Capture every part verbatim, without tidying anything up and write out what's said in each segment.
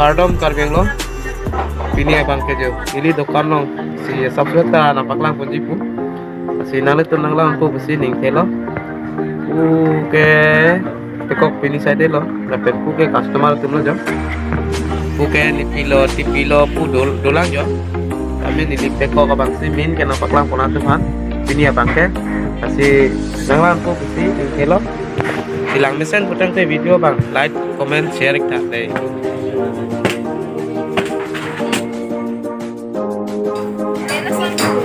Kardom Karbi Anglong. Pini abang ke jo ili dokan along si subscribe ta nangpaklang ponji pu. Si nanglitum nanglang pu si ning thelo. Pu ke pekok pini side lo. Lapen pu ke customer atum lo jo. Pu ke nipilo, tipilo pu dol, dolang jo. Kami neli pekok abang si min ke nangpaklang pon atum aphan. Pini abang ke. Si nanglang pu si ning thelo. Si langmesen putangte video abang like, comment, share ik tha dei.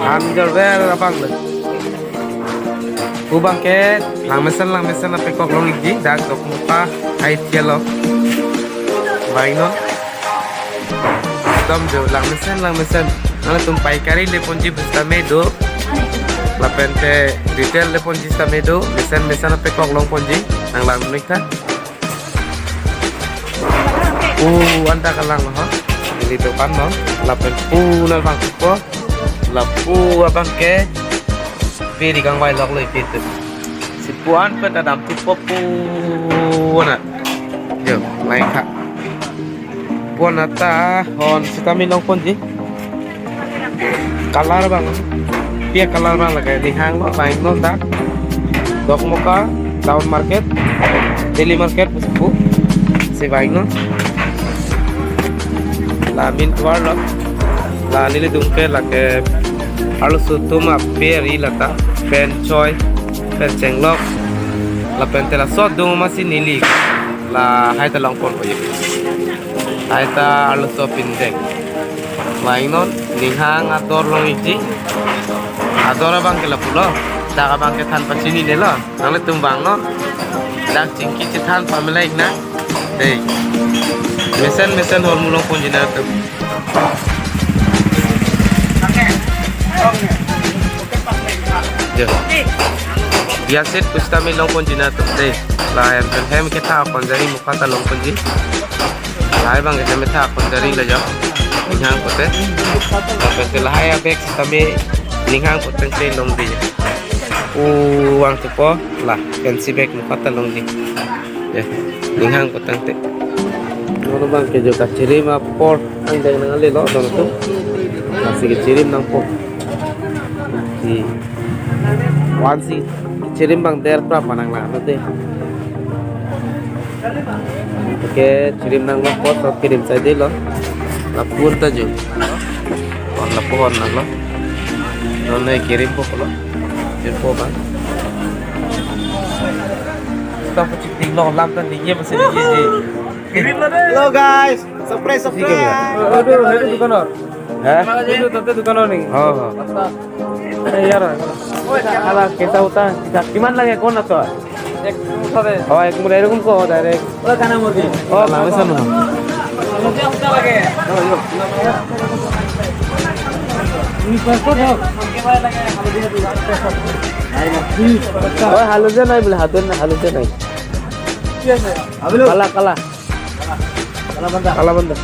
Anjor vel abang le. Pu abang ke langmesen langmesen apekok long ikji, dak Dokmoka ai tialo. Vangnon. Dam jo langmesen langmesen. Nanglitum paikari le ponji pusitame do. Lapen te retail le ponji sitame do. Mesen mesen apekok long ponji. Nanglang ik tha. Uh, anta kalang lo ha. Ili dokan lo. Lapen pu nang bang po. Lapu abang ke biri kangvai lok lo ipi tu. Si pu an pen ta dam thupo pu na. Jo, lain kha. Pu an ta hon sitame long ponji. Color abang. Pi a-color abang lake, ninghang lo, vangnon dak. Dokmoka, town market, daily market, pusi pu. Si vangnon. La min tovar lo. La nelitum ke lake arloso atum ape ari lata. Pen choi, pen chenglok. Lapen te laso adung masi neli. Lahai ta long pon po ye. Hai ta arloso pindeng. Vangnon, ninghang ador long ikji. Ador abang ke lapu lo. Dak abang ke than pachini ne lo. Nanglitum vangnon. Dak chingki chethan pamela ik nang. Dei. Mesen mesen hormu long ponji nangtum. Jo. Biaset pusitame long ponji nangtum dei. Lahen pen hem ketha akonjari mukha ta long ponji. Lahai abang ke hem ketha akonjari lo jo. Ninghang pute. Lapen te lahai abag sitame ninghang pute te longji. U vang thupo la fancy bag mukha ta longji. Ya, ninghang putangte. Nono abang ke jo kachirim apor angdeng nang ale lo don tu. Lasi kachirim nangpo. Si. Wan si kachirim abang der pra panang la nate. Oke, chirim nanglo, pot sop kirim saja lo. Lapu ta jo. Hon lapu hon nanglo. Nonne kirim po lo. Jun po bang. Kita pucik ting lo lam tan dingin masih dingin ji. Hello guys, surprise, surprise. Aduh, itu dukan or. Hah? Itu tante dukan or nih. Oh, oh. Iya, Ron. Ala, kita utang. Kita, কিমান লাগে কোন আছে? এক মুঠা দে। অ, এক মুঠা এরকম কো direct। ওই কানা মুরগি। অ, লাভে চাম না। মুরগি একটা লাগে। ওই হালধীয়া নাই বোলে, হালধীয়া নাই, হালধীয়া নাই। কি আছে? কালা, কালা। কালা বান্দা। কালা বান্দা।